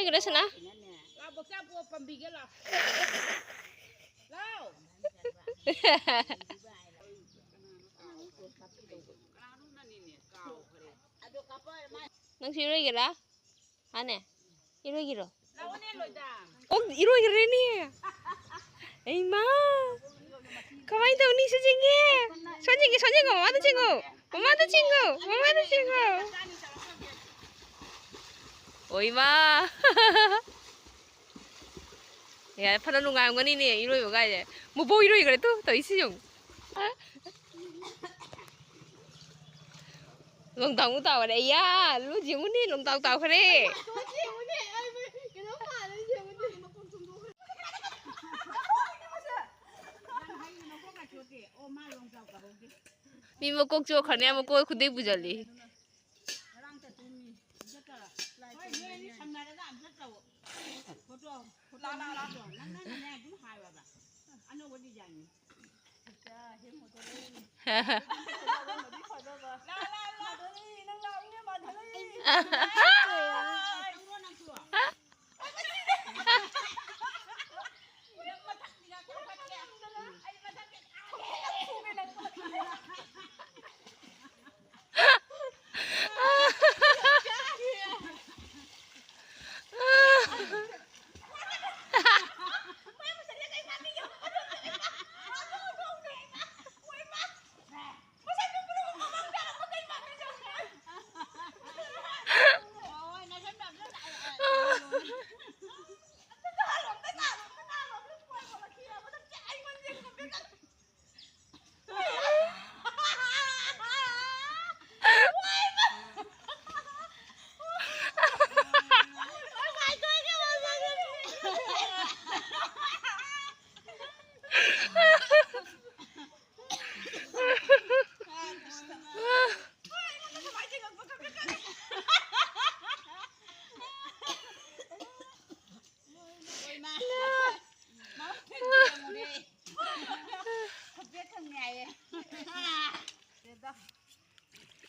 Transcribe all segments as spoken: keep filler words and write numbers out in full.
ꯀꯩꯅꯣ ꯁꯅꯥ꯫ ꯅꯪꯁꯨ ꯏꯔꯣꯏꯒꯦꯔꯥ? ꯍꯥꯅꯦ? ꯏꯔꯣꯏꯒꯤꯔꯣ? ꯑꯣ, ꯏꯔꯣꯏꯒ꯭ꯔꯦꯅꯦ꯫ ꯑꯩꯃꯥ! ꯀꯃꯥꯏꯅ ꯇꯧꯅꯤ? ꯁꯤ ꯆꯤꯡꯉꯦ꯫ ꯁꯣꯟ ꯆꯤꯡꯉꯦ, ꯁꯣꯟ ꯆꯤꯡꯉꯣ, ꯃꯃꯥꯗ ꯆꯤꯡꯉꯣ꯫ ꯃꯃꯥꯗ ꯆꯤꯡꯉꯣ, ꯃꯃꯥꯗ ꯆꯤꯡꯉꯣ꯫ ꯑꯣꯏꯃꯥ! ꯌꯥꯔꯦ, ꯐꯅ ꯅꯨꯡꯉꯥꯏꯔꯝꯒꯅꯤꯅꯦ ꯏꯔꯣꯏꯕ ꯀꯥꯏꯁꯦ꯫ ꯃꯕꯣꯛ ꯏꯔꯣꯏꯈ꯭ꯔꯦ ꯇꯨ, ꯇꯧꯔꯤꯁꯤ ꯌꯦꯡꯉꯨ꯫ ꯂꯣꯡꯗꯥꯎ ꯑꯃꯨꯛ ꯇꯥꯎꯈ꯭ꯔꯦ꯫ ꯑꯌꯥ! ꯂꯨ ꯌꯦꯡꯉꯨꯅꯦ, ꯂꯣꯡꯗꯥꯎ ꯇꯥꯎꯈ꯭ꯔꯦ꯫ ꯃꯤ ꯃꯀꯣꯛ ꯆꯣꯛꯈ꯭ꯔꯅꯦ, ꯃꯀꯣꯛ ꯈꯨꯗꯩ ꯄꯨꯁꯤꯜꯂꯤ꯫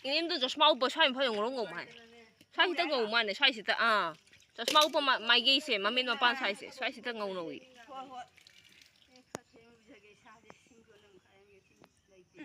ꯏꯅꯦꯝꯗꯣ ꯆꯁꯃꯥ ꯎꯞꯄ ꯁ꯭ꯋꯥꯏ ꯃꯐꯝ ꯌꯧ ꯉꯧꯔꯧ ꯉꯧ ꯃꯥꯜꯂꯦ꯫ ꯁ꯭ꯋꯥꯏꯁꯤꯗ ꯉꯧ ꯃꯥꯜꯂꯦ, ꯁ꯭ꯋꯥꯏꯁꯤꯗ꯫ ꯑꯥ꯫ ꯆꯁꯃꯥ ꯎꯞꯄ ꯃꯥ-, ꯃꯥꯏꯒꯩꯁꯦ, ꯃꯃꯤꯠ ꯃꯄꯥꯟ ꯁ꯭ꯋꯥꯏꯁꯦ, ꯁ꯭ꯋꯥꯏꯁꯤꯗ ꯉꯧꯅꯧꯏ꯫ ꯍꯣꯏ ꯍꯣꯏ꯫ ꯑꯩ ꯈꯔ ꯊꯦꯡꯅ ꯂꯨꯖꯒꯦ, ꯏꯁꯥꯁꯦ ꯁꯤꯡꯗꯣ ꯅꯝꯈꯥꯏ ꯑꯃ ꯂꯩꯇꯦ꯫